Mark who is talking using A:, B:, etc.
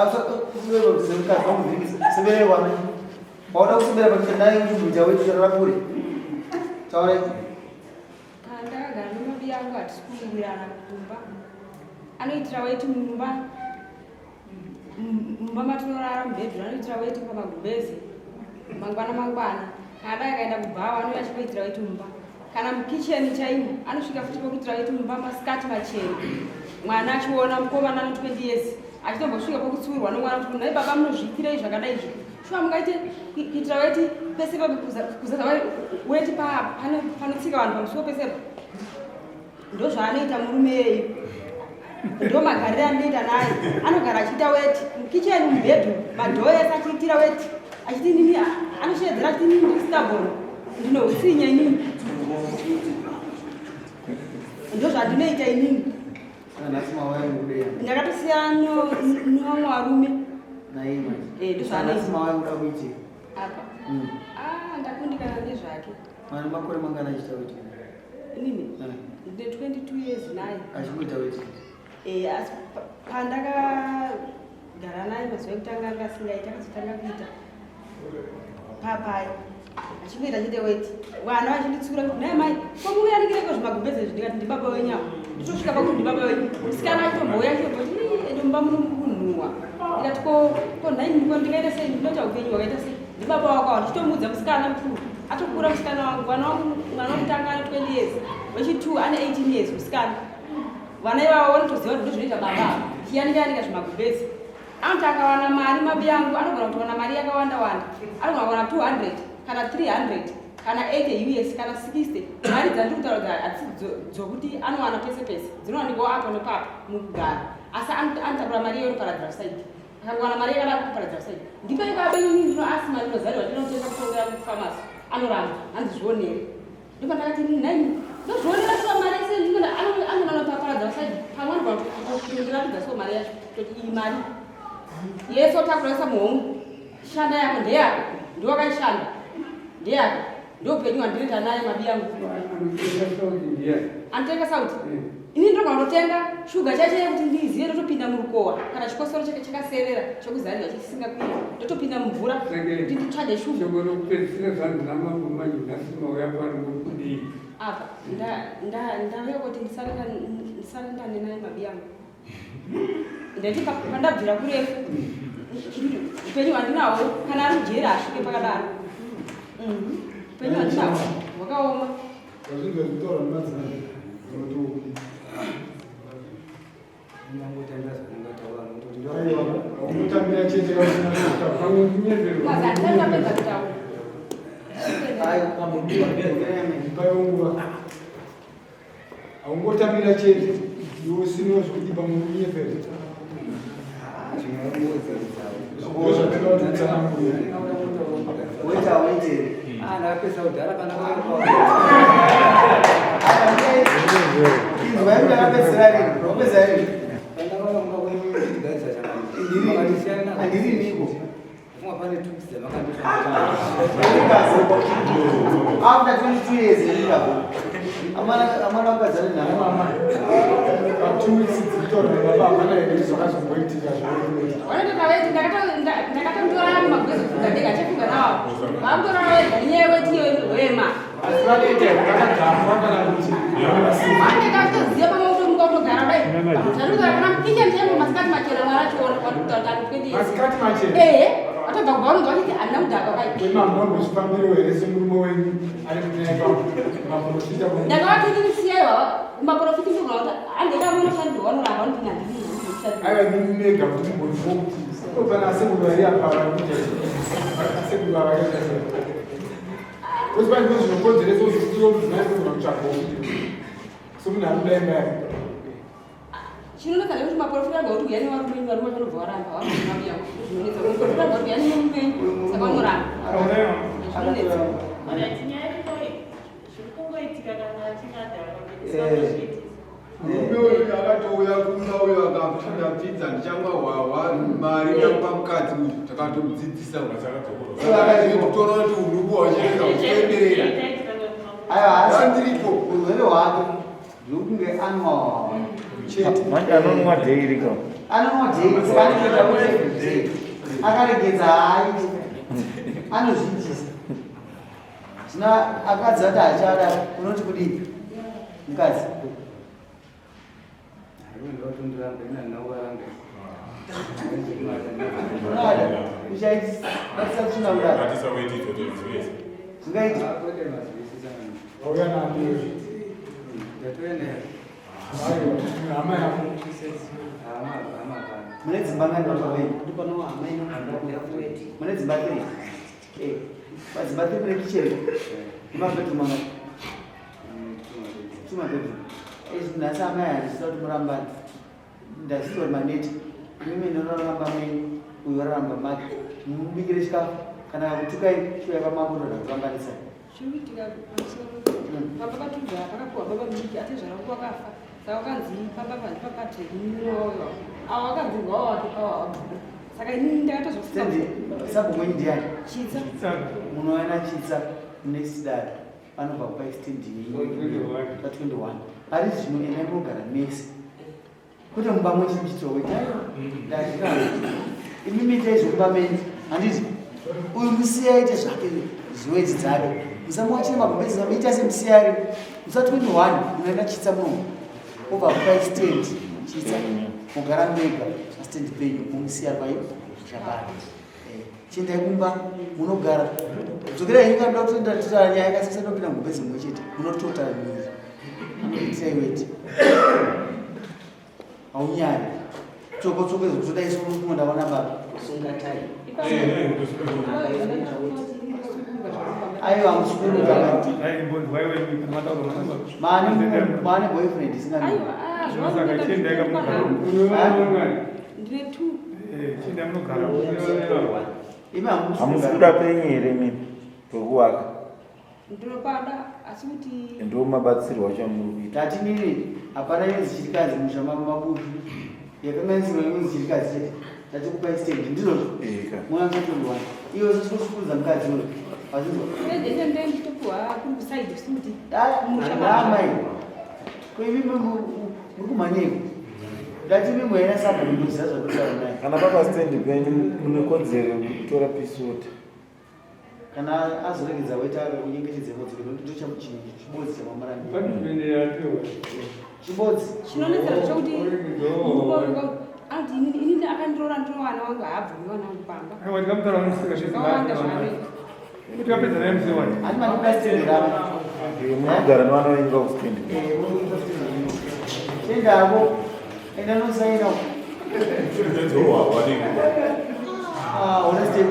A: Mukadzi wamuvhiringisa seberei wana wauda kusebera pakuti naye uchibvunja wetu charara kure taurai.
B: Pandakagara nemabi yangu hatisi kuwirirana kumba. Anoitira weti mumba, mumba matinorara mubhedhuru, anoitira weti pamagumbeze mangwana mangwana. Kana dai akaenda kubhawa, anouya achikoitira weti mumba, kana mukicheni chaimo anosvika futi pokuitira weti mumba masikati machena, mwana achiona. Mukomana ano 20 years achitombosvika pokutsiurwa nomwana kuti, "Nhai baba, munozviitirei zvakadai izvi? Shuwa mungaite kuitira weti pese papi, kuzaza weti panotsika vanhu pamusuwo pesepo?" Ndo zvaanoita murume yeyu, ndo magariro andinoita naye. Anogara achiita weti mukicheni, mubhedhu, madhoo ese achiitira weti, achiti nini, anoshedzera achiti nini ndiri stubborn, ndinohutsinya inini. Ndo zvandinoita inini.
A: Nhasi mawaya kudeya.
B: Ndakatosiyana nevamwe varume.
A: Nai manje.
B: Eh, ndo zvaanoita.
A: Nhasi mawaya kuda kuitika.
B: Apa? Ah, ndakundikana nezvake.
A: Mane makore mangana achiita weti?
B: Inini ndine 22 years naye.
A: Achikuita weti?
B: Eh, asi pandakagara naye mazuva ekutanga anga asingaiti, akazotanga kuita papaya, achingoita chete weti. Vana vachinditsura kuti, "Nai mai, komuyanikireko zvimagumbeze izvi?" Ndikati, "Ndibaba wenyu avo." Nditosvika pakuti ndibaba wenyu. Musikana achitombouya achitomboti, "Ii, ende mumba muno mukunhuhwa." Ndikati, Ko nhai, ko ndingaita sei? Ndinoita upenyu hwakaita sei? Ndibaba wako avo." Ndichitomuudza musikana mukuru, atokura musikana wangu. Mwana wangu, mwana wekutanga ane 20 years, wechi2 ane 18 years musikana. Vana ivavo vanotoziva kuti ndozvinoita baba ava, chiyanika yanika zvimagumbezi. Anoti akawana mari, mabi yangu, anogona kutowana mari yakawanda wanda, anogona kuwana 200 kana 300 kana 80 US kana 60. Mari dzandiri kutaura kuti hatisi dzokuti anowana pese pese, dzinowanikwawo apo nepapo mukugara, asi anotakura mari iyoyo noparadzira kusaidi. Akangowana mari yakadaro, kuparadzira kusaidi. Ndipo ipapo inini ndino asima, ndinozarirwa, ndinotenga kutongera kufamasi, anoramba, hanzi zvionere. Ndipo ndakati, "Nai, ndozvionera shuwa mari yese anonanopaparadza kusaidi." Pamwe anogona kutondiratidza so mari yacho, toti iyi mari yese otakura muhomwe, shanda yako, ndeyako, ndiwakaishanda, ndeyako. Ndo upenyu hwandinoita naye mabi yangu.
C: Anotenga sauti ndiani?
B: Anotenga sauti ini ndinogona kutotenga shuga chacho yekuti ndizive, ndotopinda murukowa kana chikosoro chake chakaserera chokuzarira chisingakwiri, ndotopinda mumvura kuti nditsvage shuga.
C: Shoko rokupedzisira, zvanzi namambo manje, nhasi mauya pano muri kudii?
B: Apa ndauya kuti ndisarendane naye mabi yangu. Ndati pandabvira kurefu, upenyu hwandinahwo, kana ari mujeri asvike pakadaro. Upenyu hwandinahwo hwakaoma.
D: Vazvinzwa zvitaura nemadzimai unoti aiwa, unotambira chete kausina kutaura.
C: Pamwe kunyeberwa.
B: Mazi handisati ndapedza kutaura.
D: Paiwo nguva haungotambira chete iwe usina zvekuti pamwe unyepere. Ndozvatinoda kuti utsanangure.
A: Weta waitere.
E: Ndakapesa kudhara pana.
A: Inzwa yedu, ndakapedzisira rini? Wapedza rini?
E: Pandakaona kumba kwenyu ndichigarisa
A: Handiri niko.
E: Funga pane tuks dzamakandipa.
A: After 22 years ndikapo. Amana wakadzana navo.
D: 2 weeks dzikutaura nababa hapana here zvakazomboitika zvauri?
B: Vanoti veti ndakatonditora mumagwezo kufuga ndega, achafuga nawo vamutorara wega nenyaya yeweti iyoyo hwema.
D: Asi vanoita vakadhakwa kana kuti?
B: Vanenge vachitoziva pamwe kutomuka kutogara dai tandikutaura kana mukicheni chaimo masikati machena, mwana achiona kwandikutaura kuti ane 20 years.
D: Masikati machena?
B: Ehe, atobva kubva unonzwa vachiti handina kudhakwa kai.
D: Mamambozvifambiro here semurume wenyu ari kunyepa maprofita?
B: Ndakavati inini siyaiwa maprofiti, ndogona kuti andeka munoshandirwa, vanoramba vanoti handini.
D: Aiwa, nini mega kuti mumbonzwa kuti pana asekuru vari apa vari kuita, asekuru vakaita sei, kuti pane zvimwe zvinokonzeresa kuti iwe mudzimai unogona kutsvagawo kuti somunhu ari kuda imba yake.
B: Chinonetsa ndekuti maprofita anga kuti uya nevarume venyu, varume vanobva varamba varume yavo. Zvinonetsa, muprofita anga kuti uya nemurume wenyu, saka vanoramba, zvinonetsa.
F: Alright, nyaya iripo, zviri kungoitika kana achinge adhakwa, ndisingazviitisa.
G: Murume uyu akatouya kumba uyu akapfidza, "Ndichamwa hwahwa, mari ndakupa mukadzi uyu." Takatomudzidzisa kutora kuti unhubu hwachirega kuchienderera.
A: Aiwa, asi
G: Ndandiripo.
A: Urwere hwake ndokunge anwa
D: chete.
H: Manje anonwa daily ka?
A: Anonwa daily saka anotoita weti every day. Akaregedza haaiti. Anozviitisa. Zvino akadzi ati hachada unoti kudii? Mukadzi. Unoda uchaitisa tsvina kudaro. Zvingaita.
D: Wauya nani? Hama yako.
A: Mune dzimba ngani baba wenyu? Mune dzimba three. Eh, padzimba three mune kitchen. Nemabedroom mangani? Two mabedroom. Izvi nhasi amai handisida kuti murambane. Ndazviziva kuti maneti. Imimi ndinoramba menyu, uyu oraramba make. Mubikire chikafu. Kana akakutukai, chiuya pamambo ndoda kurambanisai.
B: Zviri kuitika pamusoro pamba patubva pakapuwa baba mudiki atezvara wangu wakafa saka wakanzi pamba pa ndipaPatrick munin'ina wauyo avo wakanzi rwawa wake pawa wabvuma saka inini ndakatozofunga
A: Stendi, sabhuku wenyu ndiani?
B: Chitsa.
A: Munoona Chitsa next dare vanobva kupai stendi yenyu pa 21. Pari zvino endai munogara mese. Kwete mumba mwenyu muchitiwa weti. Ndazviramba. Imimi itai zvekumba menyu. Handiti? Uyu musiye aite zvake zviweti dzake. Musamuwachire magumbezi ita semusiye ari. Musa 21 munoenda Chitsa munomu. Obva kupai stand Chitsa. Mugara mega pastand penyu mumusiya pai zvakare. Chiendai kumba munogara. Dzokerai henyu kana muda kutoenda totaura nyaya yakasisa inopinda mugumbezi mumwe chete. Munotota miri. Anokuitirai weti. Haunyari. Tsoko tsoko izvo kutoda isu unofunga ndaona baba.
H: Kusunga tai.
A: Aiwa musukuruka. Maane maane boyfriend isina.
B: Aiwa, ah, ndine two.
A: Imi
I: Hamusi kuda penyu here mimi pekuwaka?
B: Ndinopada asi kuti
I: Ndo mabatsirwo acho amuri kuita.
A: Tati nini hapana inonzi chirikadzi musha mabudu. Yakanganisirwa inonzi chirikadzi chete. Tati kupai stand ndizvozvo.
I: Eka.
A: Mwana 21. Iwe usikushukudza mukadzi uyo. Wazvinzwa?
B: ndende ndende nditopuwa kuri kusaidi si kuti musha
A: Amai. Ko imi muri kumhanyeko. Ndati imi muena sabhuku ndoziva zvatotaura naye.
I: Kana papa stand penyu mune kodzero yekutora piece water.
A: Kana azoregedza weta akakunyengetedza modzokera nokuti ndochibodzi chamamarambi. Chibodzi.
B: Chinonetsa ndechekuti murume uyu anoti inini akandiroora ndinowana wangu haabvumi wana wangu pamba. Zvakawanda zvaanoita.
A: Ani manipa stand ravo.
I: Munogara nevana venyu pakustand.
A: Endako. Enda nosaina. Ah, honestly.